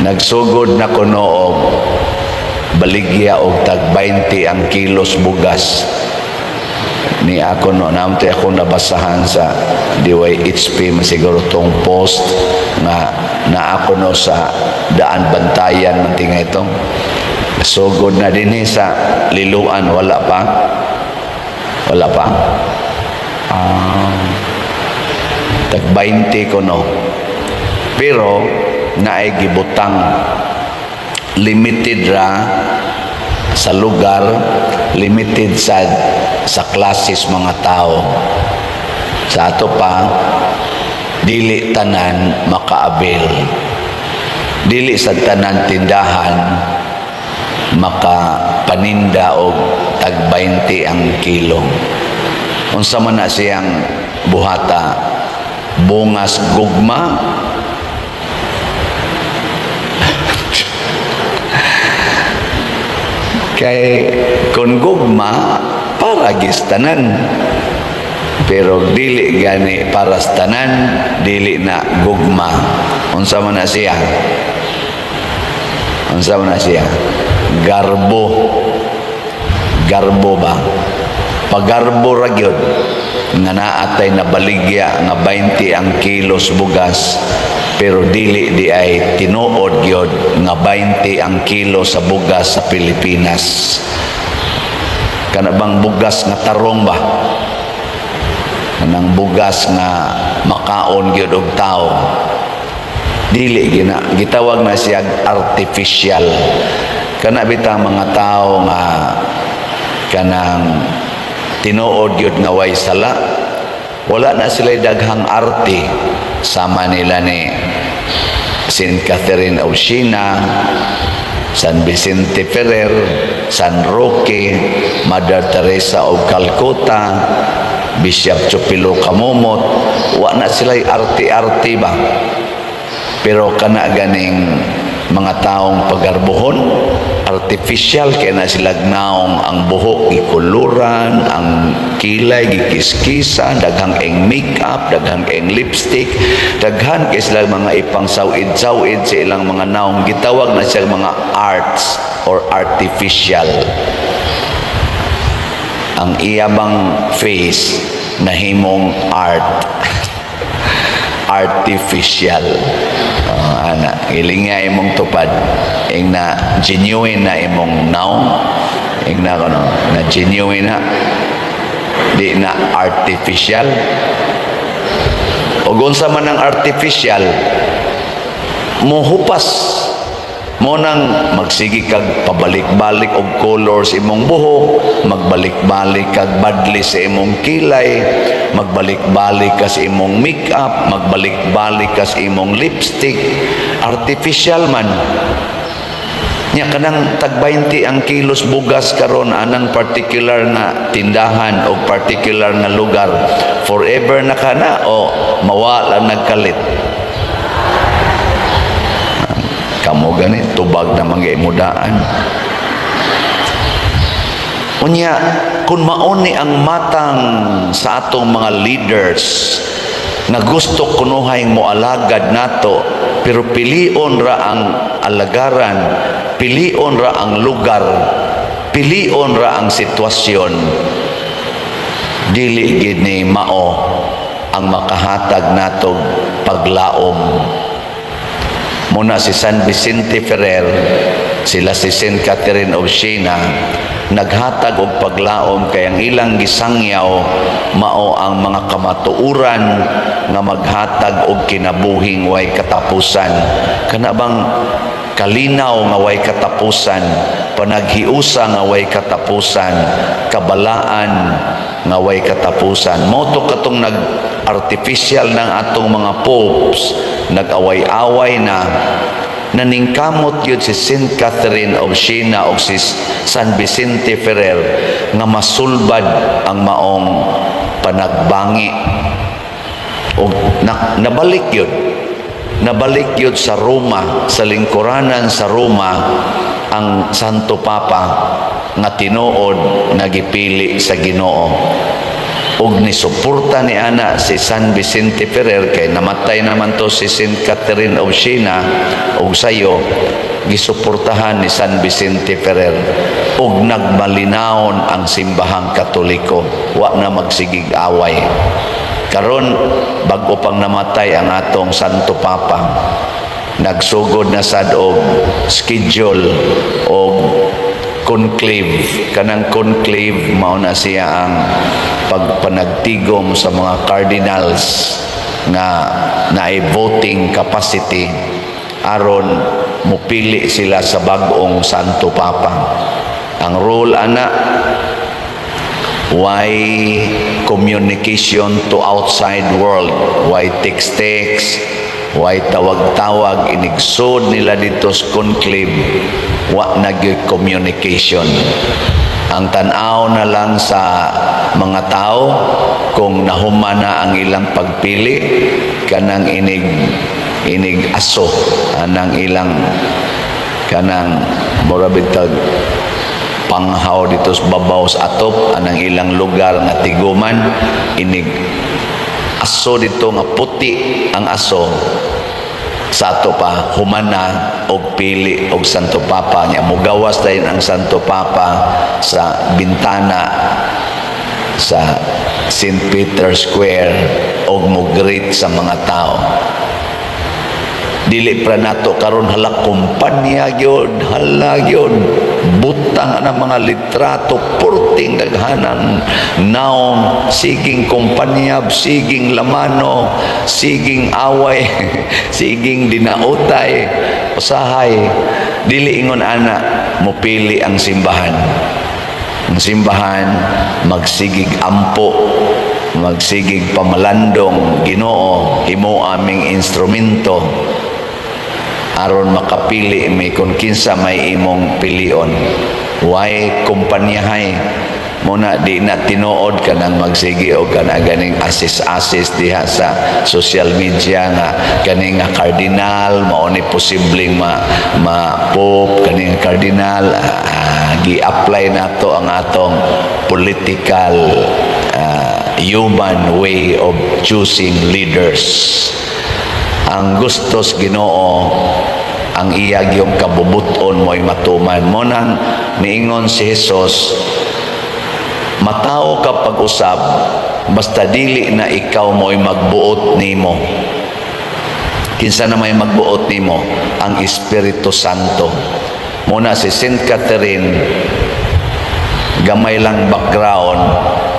Nagsugod na kuno og baligya og tag 20 ang kilos bugas ni ako, no? Namti ako nabasahan sa DYHP man siguro tong post nga na ako, no, sa Daan Bantayan man tinga ito. Sugod na din sa Liloan. Wala pa, wala pa. Tag 20 ko, no? Pero naay gibutang limited ra sa lugar, limited sa klases mga tao. Sa ato pa, dili tanan makaabil, dili sa tanan tindahan makapaninda og tag 20 ang kilo. Unsa man na siyang buhata? Bungas gugma. Kay kung gugma, para gis tanan, pero dili gani para sa tanan, dili na gugma. Unsa man na siya? Unsa man na siya? Garbo, garbo ba? Pagarbo ra gyud nga naatay na baligya nga 20 ang kilos bugas, pero dili di ay tinuod gyud nga 20 ang kilo sa bugas sa Pilipinas. Kana bang bugas nga tarong ba, kanang bugas nga makaon gyud og tao, dili gina gitawag na siya artificial. Kana bitang mga tao nga kanang tinuod gyud nga way sala, wala na sila daghang arte, sama nila ni Saint Catherine of Siena, San Vicente Ferrer, San Roque, Mother Teresa of Calcutta, Bishop Chupilo Camomot. Wa na sila arte-arte ba? Pero kana ganing mga taong pagarbuhon, artificial kay na sila naong, ang buhok gikuluran, ang kilay gikiskisan, daghang eng makeup, daghang eng lipstick, daghan kay sila mga ipang sawid-sawid sa ilang mga naong. Gitawag na siya mga arts or artificial. Ang iyabang face nahimong art, artificial. Ana ilinga imong tupad ing na genuine na imong naong, ing na kono na genuine na, di na artificial. Og unsa man ang artificial, mohupas mo nang magsige kag pabalik-balik og colors imong buhok, magbalik-balik kag badli sa imong kilay, magbalik-balik ka sa imong makeup, magbalik-balik ka sa imong lipstick. Artificial man nya. Kanang tag 20 ang kilos bugas karon anang particular nga tindahan o particular nga lugar, forever na kana o mawala nagkalit? Kamo gani, tubag na mga imudaan. Unya kung mauni ang matang sa atong mga leaders nga gusto kunuhay moalagad nato, pero pilion ra ang alagaran, pilion ra ang lugar, pilion ra ang sitwasyon, dili gid ni mao ang makahatag natog paglaom. Muna si San Vicente Ferrer, sila si Saint Catherine of Siena, naghatag og paglaom kay ang ilang gisangyaw mao ang mga kamatuoran nga maghatag og kinabuhing way katapusan. Kana bang kalinaw nga way katapusan, panaghiusa nga way katapusan, kabalaan nga way katapusan. Mao to katong nag artificial ng atong mga popes, nag-away-away na, naningkamot yun si Saint Catherine of Siena o si San Vicente Ferrer nga masulbad ang maong panagbangi. O na, nabalik yun sa Roma, sa lingkuranan sa Roma, ang Santo Papa nga tinuod nga gipili sa Ginoo. Ug ni suporta ni ana si San Vicente Ferrer kay namatay naman to si Saint Catherine of Siena ug sayo gisuportahan ni San Vicente Ferrer ug nagmalinawon ang Simbahang Katoliko, wa na magsigig away. Karon, bag-o pang namatay ang atong Santo Papa, nagsugod na sad og schedule og conclave. Kanang conclave, mao na siya ang pagpanagtigom sa mga cardinals nga naay voting capacity aron mupili sila sa bag-ong Santo Papa. Ang role ana, why communication to outside world, why text text, why tawag-tawag. Inigsod nila dito sa conclave, wa na communication. Ang tan-aw na lang sa mga tao, kung nahuman na ang ilang pagpili, kanang inig inig aso anang ilang kanang mura bitag panghaw dito sa babaw sa atop anang ilang lugar nga tiguman, inig aso dito nga puti ang aso sa ato pa, humana og pili og Santo Papa niya. Mugawas dayon ang Santo Papa sa bintana sa St. Peter Square og mo-greet sa mga tao. Dili pra nato karon, hala, kumpanya gyud, hala gyud, butang na mga litrato, purting daghanan naong, siging kumpanya, siging lamano, siging away, siging dinautay. Usahay dili ingon ana mupili ang simbahan. Ang simbahan magsigig ampo, magsigig pamalandong, "Ginoo, himo aming instrumento aron makapili mi kung kinsa may imong pilion." Why kumpanyahay muna, di na tinuod kanang magsigi og kana ganing asis-asis diha sa social media nga kani nga cardinal mao ni posibleng ma, ma pope, kani nga cardinal. Gi-apply nato ang atong political, human way of choosing leaders. Ang gustos Ginoo, ang iya yung kabubuton mo'y matuman mo. Nang niingon si Jesus, "Matao ka pag-usab basta dili na ikaw mo'y magbuot nimo." Kinsa na may magbuot nimo? Ang Espiritu Santo. Muna si Saint Catherine, gamay lang background,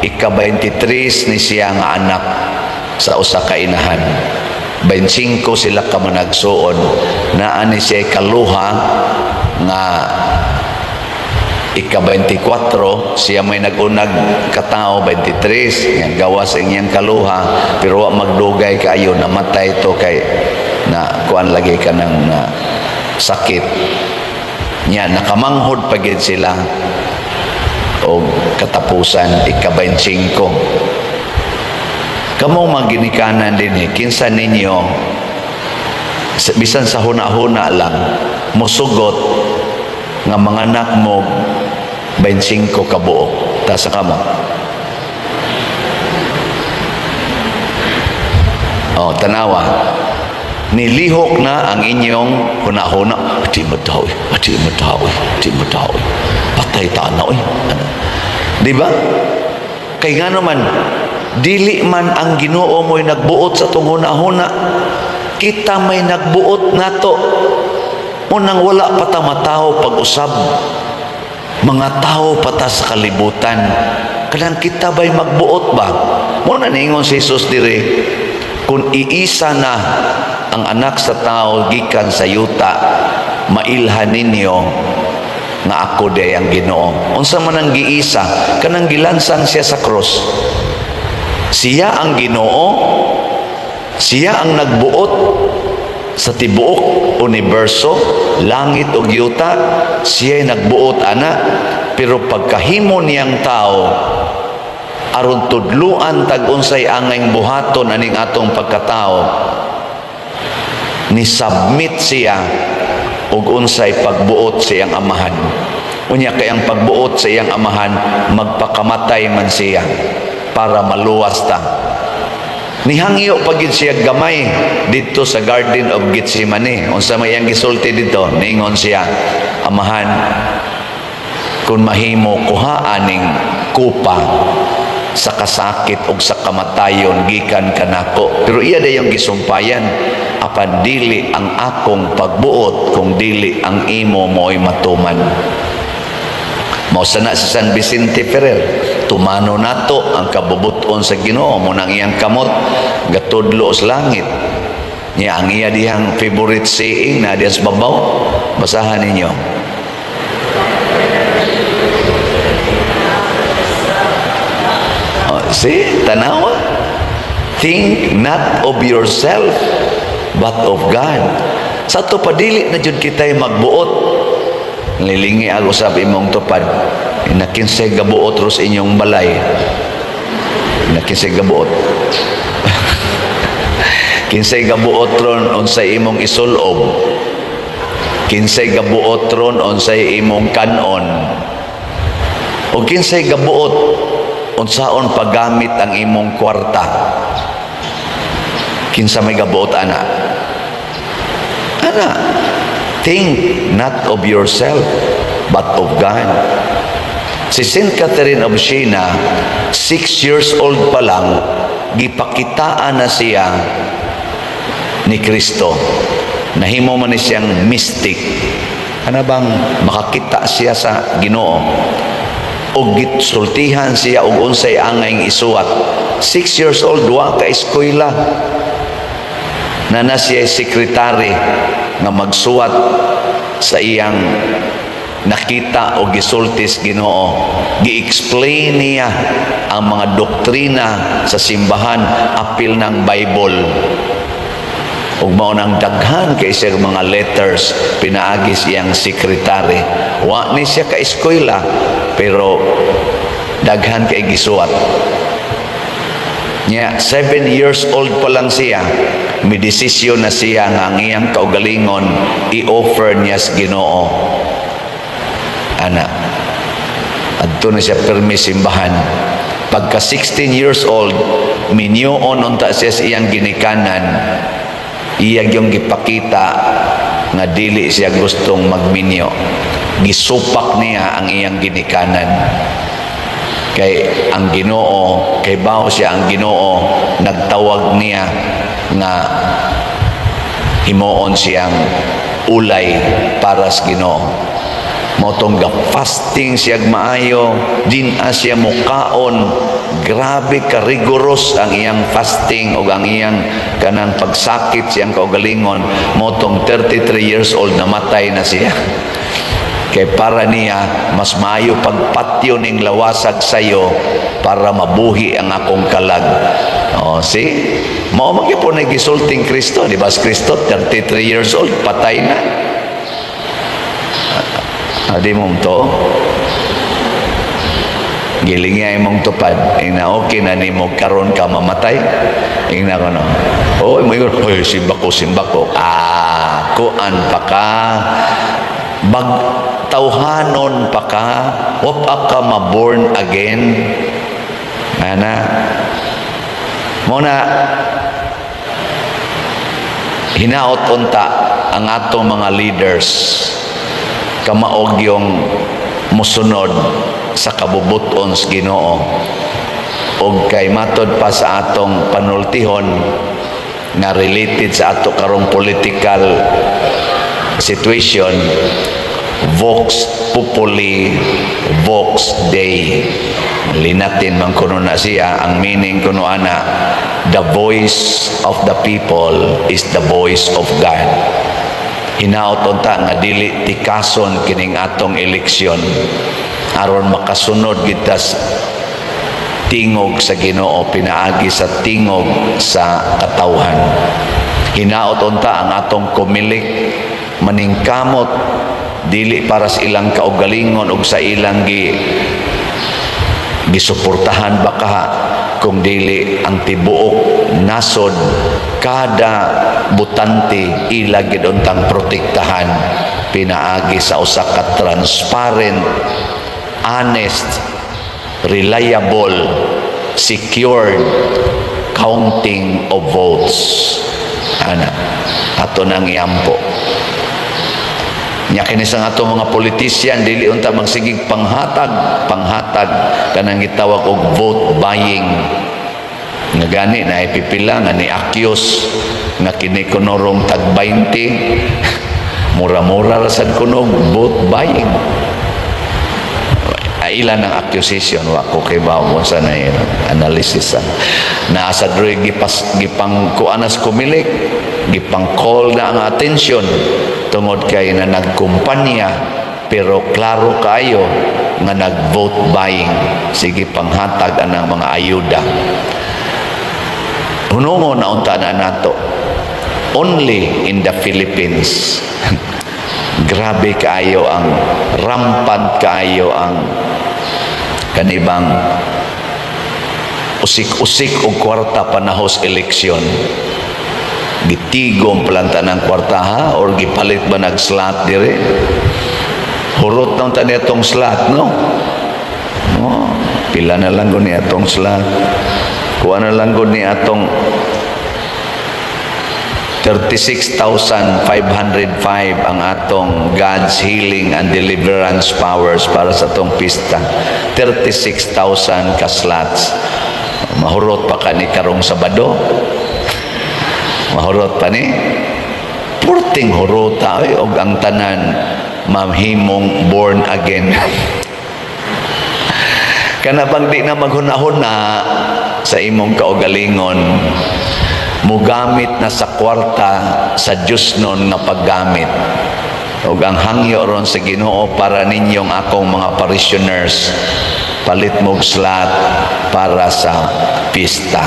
ika-23 ni siya nga anak sa usa ka inahan. 25 sila ka managsuon. Naa ni siya kaluha nga ika-24. Siya may nagunag katao, 23 nga gawas ang iyang kaluha, pero wa magdugay kaayo, namatay to kay na kuan lagi ka ng na sakit niya. Nakamanghod pa gid sila og katapusan, ika-25. Kamong mga ginikanan din eh, kinsa ninyo bisan sa huna-huna lang musugot nga manganak mo 25 kabuok? Ta sa kamo. Oh, tanawa. Nilihok na ang inyong huna-huna. "Di mo tao, eh. Di mo tao, eh. Di mo tao, eh. Patay ta na, eh." Ano? Di ba? Kay nga naman, dili man ang Ginoo mo'y nagbuot sa atong huna-huna. Kita may nagbuot nato. Unang wala pa ta matao pag-usab. Mga tao pa ta sa kalibutan. Kanang kita ba'y magbuot ba? Muna niingon si Jesus dire, "Kung iisa na ang Anak sa Tao gikan sa yuta, mailhan ninyo nga ako day ang Ginoo." Unsa man ang giisa? Kanang gilansang siya sa krus. Siya ang Ginoo, siya ang nagbuot sa tibuok universo, langit ug yuta, siya nagbuot ana, pero pagkahimo niyang tao aron tudluan tag unsay angay buhaton aning atong pagkatao, ni submit siya og unsay pagbuot sa iyang Amahan. Unya kay ang pagbuot sa iyang Amahan, magpakamatay man siya. para maluwas ta. Nihangyo pa gid siya gamay dito sa Garden of Gethsemane. Unsa may iyang gisulti dito? Ningon siya, "Amahan, kung mahimo, kuha aning kupa sa kasakit o sa kamatayon gikan kanako." Pero iya dayong gisumpayan, "Apan dili ang akong pagbuot kung dili ang imo mo'y matuman." Mao sana si San Vicente Ferrer. Tumano nato ang kabubuton sa Ginoo mo nang iyang kamot gatudlo sa langit. Niya ang iya dihang favorite saying na diyan sa babaw. Basahan ninyo. Oh, see, tanawa. Think not of yourself, but of God. Sa ato pa, dili na jud kita'y magbuot. Lilingi ako sa imong tupad. Nakinsay gabuot ros inyong balay. Nakinsay gabuot. Kinsay gabuot ron unsay imong isulob. Kinsay gabuot ron unsay imong kanon. O kinsay gabuot unsaon paggamit ang imong kwarta. Kinsa may gabuot ana? Ana, think not of yourself, but of God. Si Saint Catherine of Siena, 6 years old pa lang, gipakitaan na siya ni Kristo. Nahimo man ni siyang mystic. Ano bang makakita siya sa Ginoo? O gisultihan siya og unsay angay isuwat. 6 years old, wa ka eskwela. Na siya sekretary nga magsuwat sa iyang nakita o gisultis Ginoo. Gi-explain niya ang mga doktrina sa simbahan apil ng Bible. Ug mao nang daghan kay siya mga letters pinaagi siyang sekretary. Wa ni siya ka eskwela, pero daghan kay gisuwat. Nya, 7 years old pa lang siya, may desisyon na siya nga ang iyang kaugalingon i-offer niya sa Ginoo. Ana, adto na siya permi simbahan. Pagka 16 years old, minyoon unta siya sa iyang ginikanan, iya yung gipakita nga dili siya gustong magminyo. Gisupak niya ang iyang ginikanan. Kay ang Ginoo, kay bao siya ang Ginoo nagtawag niya nga himuon siyang ulay para sa Ginoo. Mao tong ga fasting siya maayo, din siya mukaon. Grabe ka rigorous ang iyang fasting o ang iyang kanang pagsakit siyang kaugalingon. Mao tong 33 years old, namatay na siya. Kay para niya, mas maayo pagpatyo ning lawasag sayo para mabuhi ang akong kalag. Oh, see? Mao man gyud po na gisulting Kristo, di ba? Si Kristo, 33 years old, patay na. Ah, di mo to. Giling niya imong tupad. Ingna, okay na nimo karon ka mamatay. Ingna ko no. Oh, mo ingon, "Oy, simba ko, simba ko." Ah, kuan pa ka. Bag tawhanon pa ka. Wa ka ma-born again. Ana. Mao na hinaot unta ang atong mga leaders kamaog yung musunod sa kabubuton sa Ginoo og kay matod pa sa atong panultihon nga related sa ato karong political situation, Vox Populi Vox Dei. Linatin man kuno na siya. Ang meaning kuno ana, the voice of the people is the voice of God. Hinaot unta nga dili tikason kining atong eleksyon aron makasunod kita sa tingog sa Ginoo pinaagi sa tingog sa katawhan. Hinaot unta ang atong Comelec maningkamot dili para sa ilang kaugalingon ug sa ilang gisuportahan baka, kung dili ang tibuok nasod, kada butante ila gid untang protektahan pinaagi sa usa ka transparent, honest, reliable Secured counting of votes. Ana, ato nang iampo. Nya kini sa ato mga politician, dili unta magsigig panghatag, panghatag kanang gitawag og vote buying. Nga gani na ipipila nga ni accuse nga kini kunorong tag 20, mura-mura ra sad kuno, vote buying. Ay, ilan ang accusation, wa ko kay ba kung sa na analysis ah. Naa sa diri gipas gipang kuanas Comelec, gipang call na ang attention tungod kay na nagkumpanya, pero klaro kayo nga nag-vote buying, sige panghatag anang mga ayuda. Hunungon na unta na nato, only in the Philippines, grabe kaayo ang rampant kaayo ang kanibang usik-usik og kwarta panahos eleksyon. Gitigom planta ng kwarta ha, or gipalit ba nag slot dire? Hurot na unta niya tong slot, no? Oh, pila na lang ni atong slot? Kuha na lang gud ni atong 36,505 ang atong God's healing and deliverance powers para sa atong pista. 36,000 ka slots. Mahurot pa ka ni karong Sabado. Mahurot pa ni. Purting hurota oy, og ang tanan mahimong born again. Kana bang di na maghuna-huna sa imong kaugalingon, mugamit na sa kwarta sa Diyos nun nga paggamit. Ug ang hangyo ron sa Ginoo para ninyong akong mga parishioners, palit mog slot para sa pista.